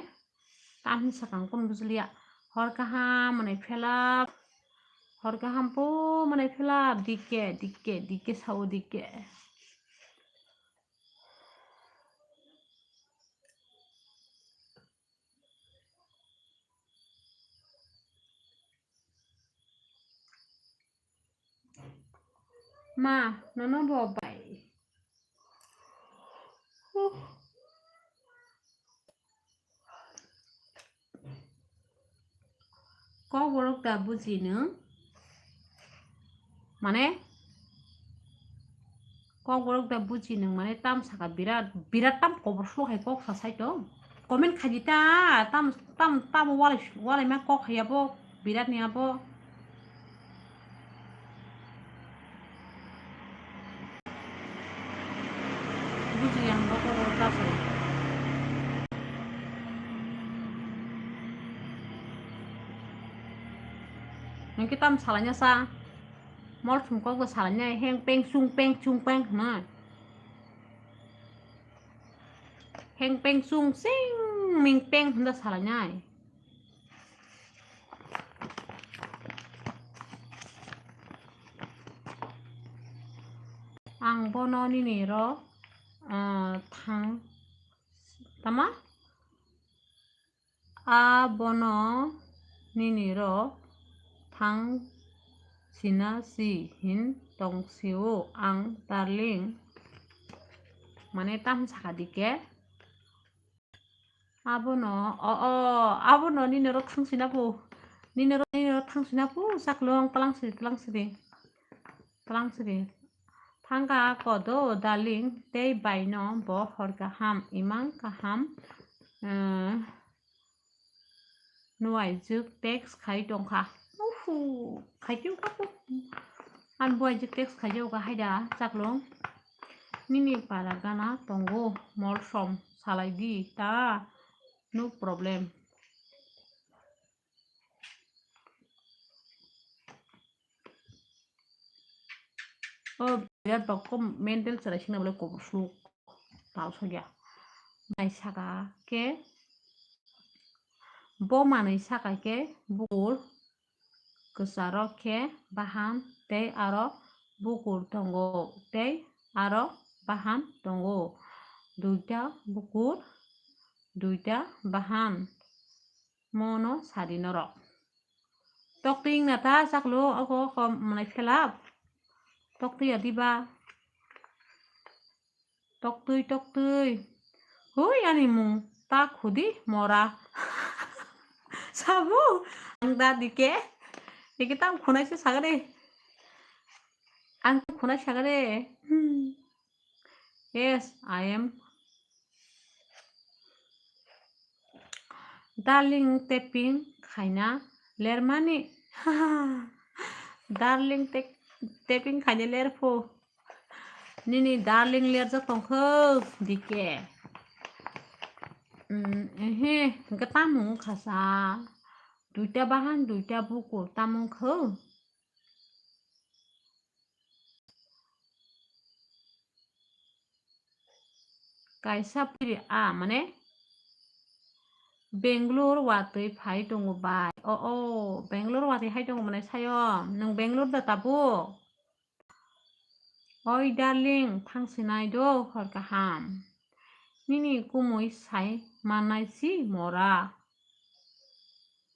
Tamni sakang kun bujiliya. Hor kaham mwnai phelap. Hor kaham po mwnai phelap. Dike, dike, dike sao dike. Ma, nono bo bai. Huh. Kokborok da buji nwng? Mane? Kokborok da buji nwng mane tam saka birat, birat tam kobor slo hai kok sa sai tong. Comment khaidi ta, tam, tam, tam walai, walai ma kok hai abo, birat ni abo. Buji yang bo koro ta sai. Nang ki tam salanya sa. Mol thum kok bo salanya heng peng sung peng sung peng hwnwi. Heng peng sung sing ming peng hwnda salanya. Ang bono nini ro, ah, thang, tama? A bono nini ro thang sina si hin tong sio ang, darling. Mane tam saka dike. Abono, o, o, abono nini ro thang sina pu. Nini ro, nini ro thang sina pu, saklong, tlang sidi, tlang sidi. Tlang sidi. Thangka kodo, darling, tei baino bo hor kaham, imang kaham, eh, nuaijwk text khai tongkha. Uhu, khai tongkha po. Ang buaijwk text khai jao ka haida, saklong. Nini para gana tongo, molsom, salai di, ta, no problem. O birat bokto mental chwrai singna bole kobor suk tal sokya. Nai saka khe bo manwi saka khe bukur kwcharo khe bahan tei aro bukur tongo tei aro bahan tongo. Duita bukur, duita bahan. Mono sadi norok. Toktwi wngna ta chaklo oko oko mwnai phelap. Toktwi ya diba? Toktwi, toktwi. Hui ani mung ta khudi mora. Sabu ang da dike. Dike tam khunai se sagade. Ang khunai sagade. Hmm. Yes, I am. Darling, tapping khaina lermani. Darling, tap-, tapping khaina lerphu. Nini darling lerjak tongkho dike. Mm, ehe, hwnkhe tamo wngkha sa? Duita bahan, duita bukur, tamo wngkho? Kaisa piri a, mane Bangalore watwi phai tongo bai. O, o, Bangalore watwi hai tongo mane sayo. Nwng Bangalore da tabuk? Oi darling, thangsinai do hor kaham. Nini kumui sai mannai si mora.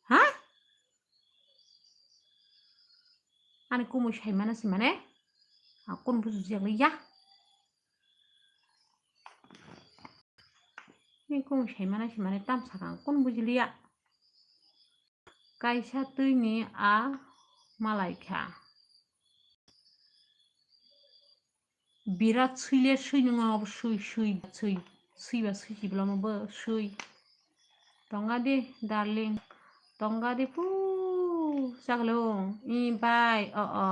Ha? Ani kumui sai mana si mane? Ang kunu buji jak ya. Ni kumui sai mana si mane tam saka ang kunu buji liya. Kaisa twi ni a malai kha. Birat swi le swi nung o swi, swi, swi, swi ba swi si bwlamo bo swi. Tonga di, darling. Tonga di pu chaklo. I bai, o, o.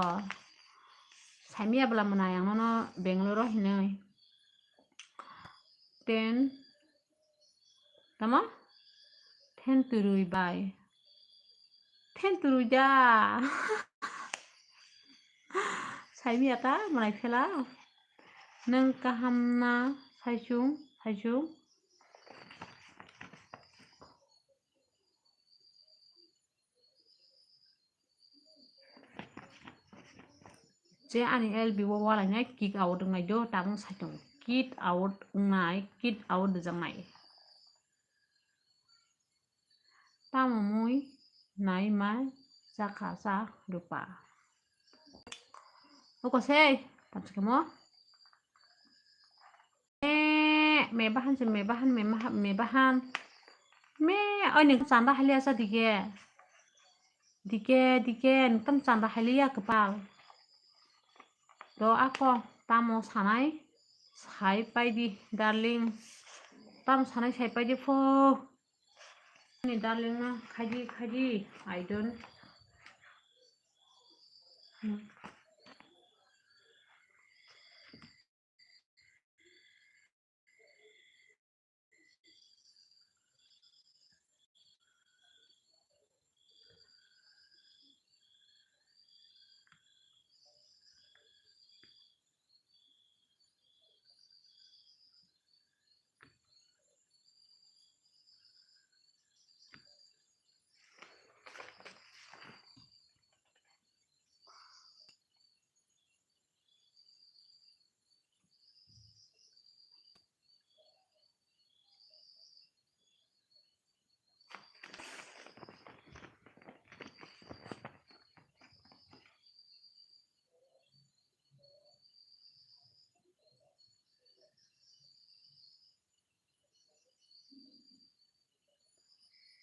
Saimya bwla mwnai ang nono Bangalore o hinwi. Ten. Tamo? Then turui bai. Then turui da. Saimya ta mwnai phela. Nwng kaham na saichung, saichung. Je ani L B o walainai kick out wngnai do, tabung saitung kick out wngnai, kick out rwjaknai. Tamo mui nai ma chakha cha rupa. Oko sei, tamsa khe mo. Me, me bahan se, me bahan, me maha-, me bahan. Me, oi nwng chanda haliya sa dige. Dige, dige, nwng tam chanda haliya kwpal. To ako, tamo sanai, sai pai di, darling. Tamo sanai sai pai di pho. Ni darling no, khaidi, khaidi, I don't. Hmm.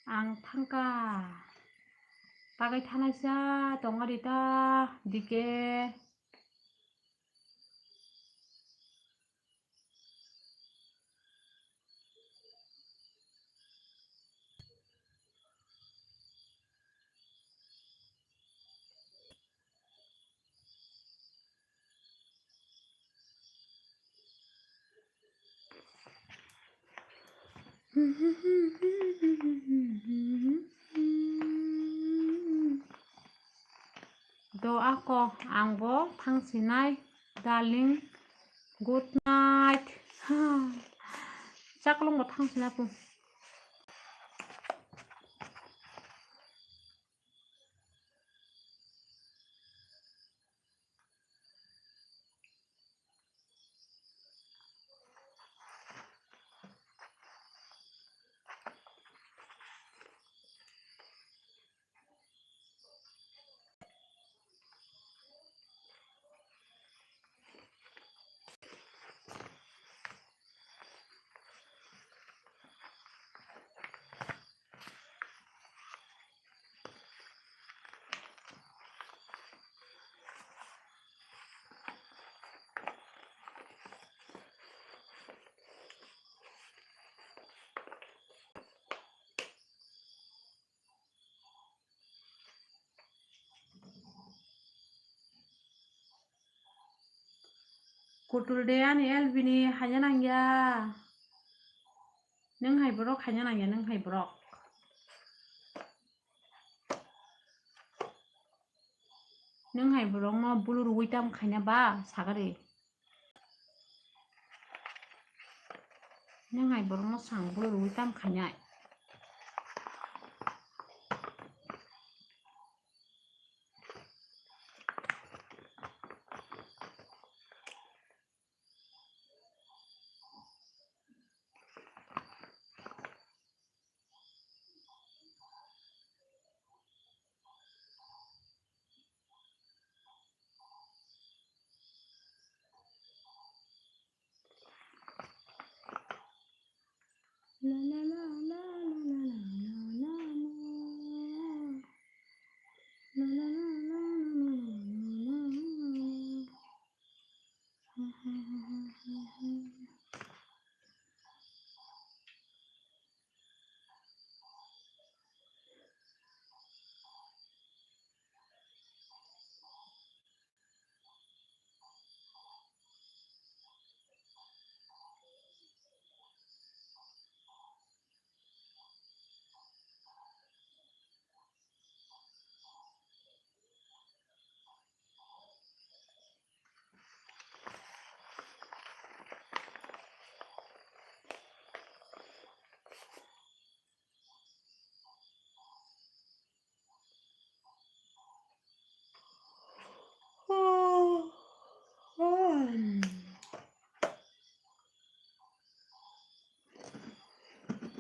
Ang thangkha. Pagai thanaisa tongo rita dike. Do ako ang bo thang sinai, darling. Good night. Chaklong bo thang sinai po. Kutul de ani L B ni haina nangya. Nwng hai borok haina nangya, nwng hai borok. Nwng hai borokno bulu rwui tam khaina ba sagari. Nwng hai borokno sang bulu rwui tam khainai.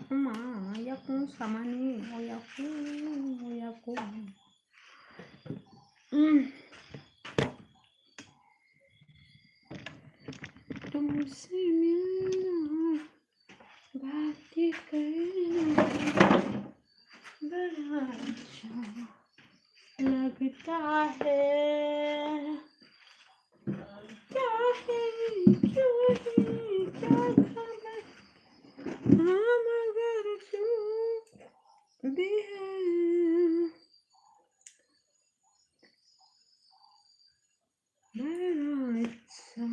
Ama, yakung samani, o yakung, o yakung. Mm. तुमसे मिलना बातें करना बड़ा अच्छा लगता है। क्या है, क्यों है, क्या खबर? हाँ, मगर जो भी है, बड़ा अच्छा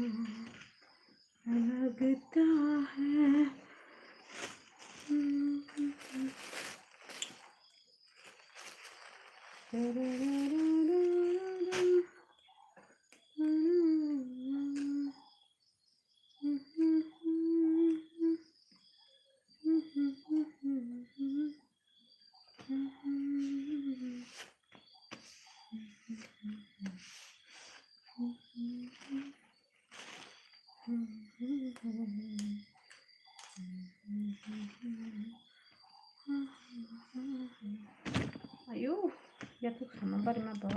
लगता है। Ayo, ya tu sama bari ma ba.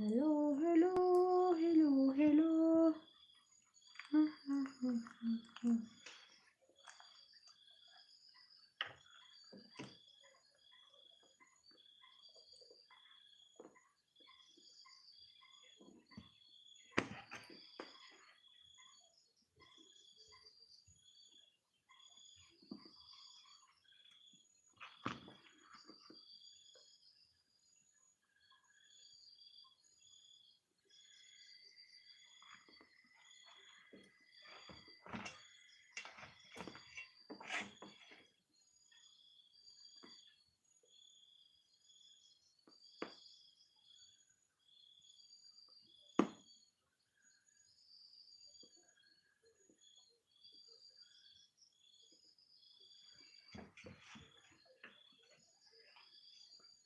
Hello, hello, hello, hello.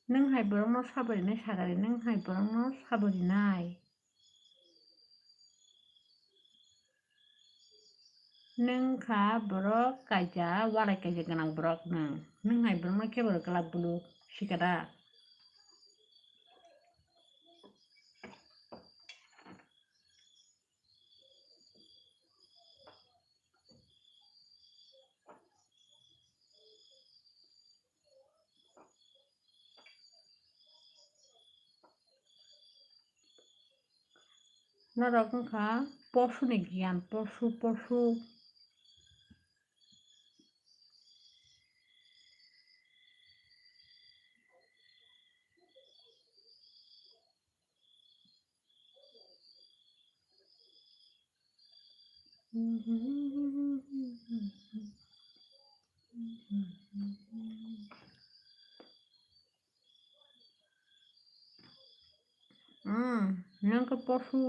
Nwng hai borokno sabarinai sagari, nwng hai borokno sabarinai. Nwng kha borok kaisa, walai kaisa gwnang borok nwng. Nwng hai borokno khe borok glak bulu sikada. Norok wngkha posuni giyan, posu, posu. Hmm, nwng khe posu.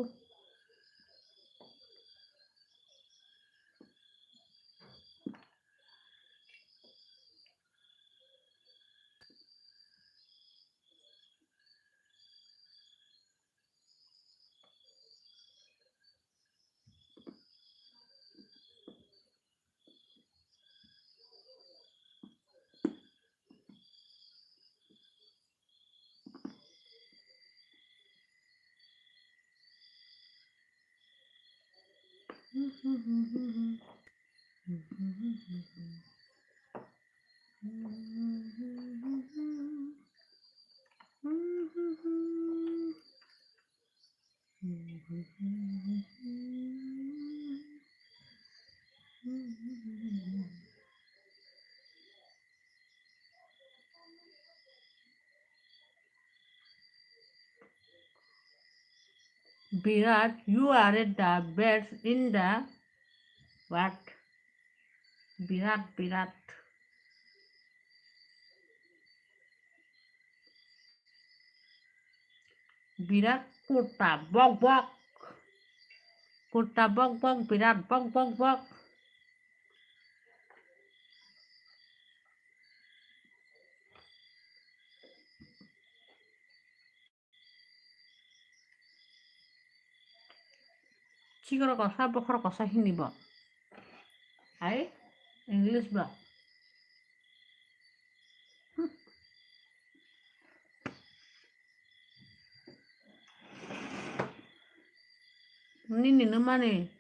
Birat, you are the best in the what? Birat, Birat. Birat kurta bok bok. Kurta bok bok, Birat bok bok bok. Chikoro kosa, bokhoro kosa hini bo. Hai, English bo. Hmm. Nini nw mani.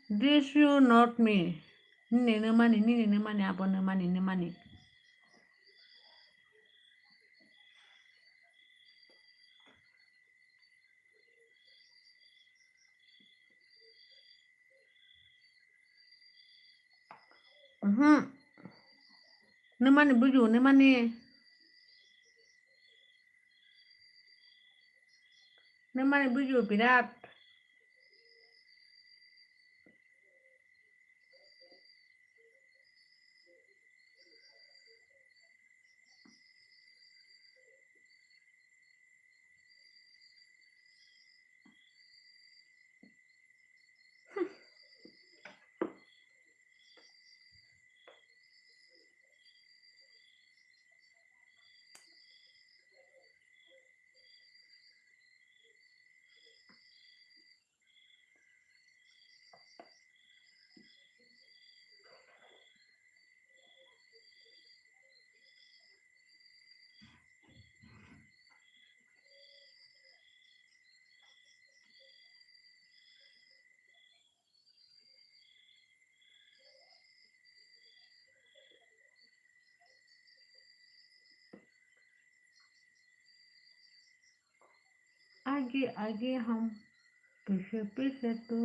This you not me. Nini nw mani, nini nw mani, abo nw mani, nw mani. Mhm. Nw mani buju, nw mani. Nw mani buju, Birat. आगे आगे हम, पीछे पीछे तू।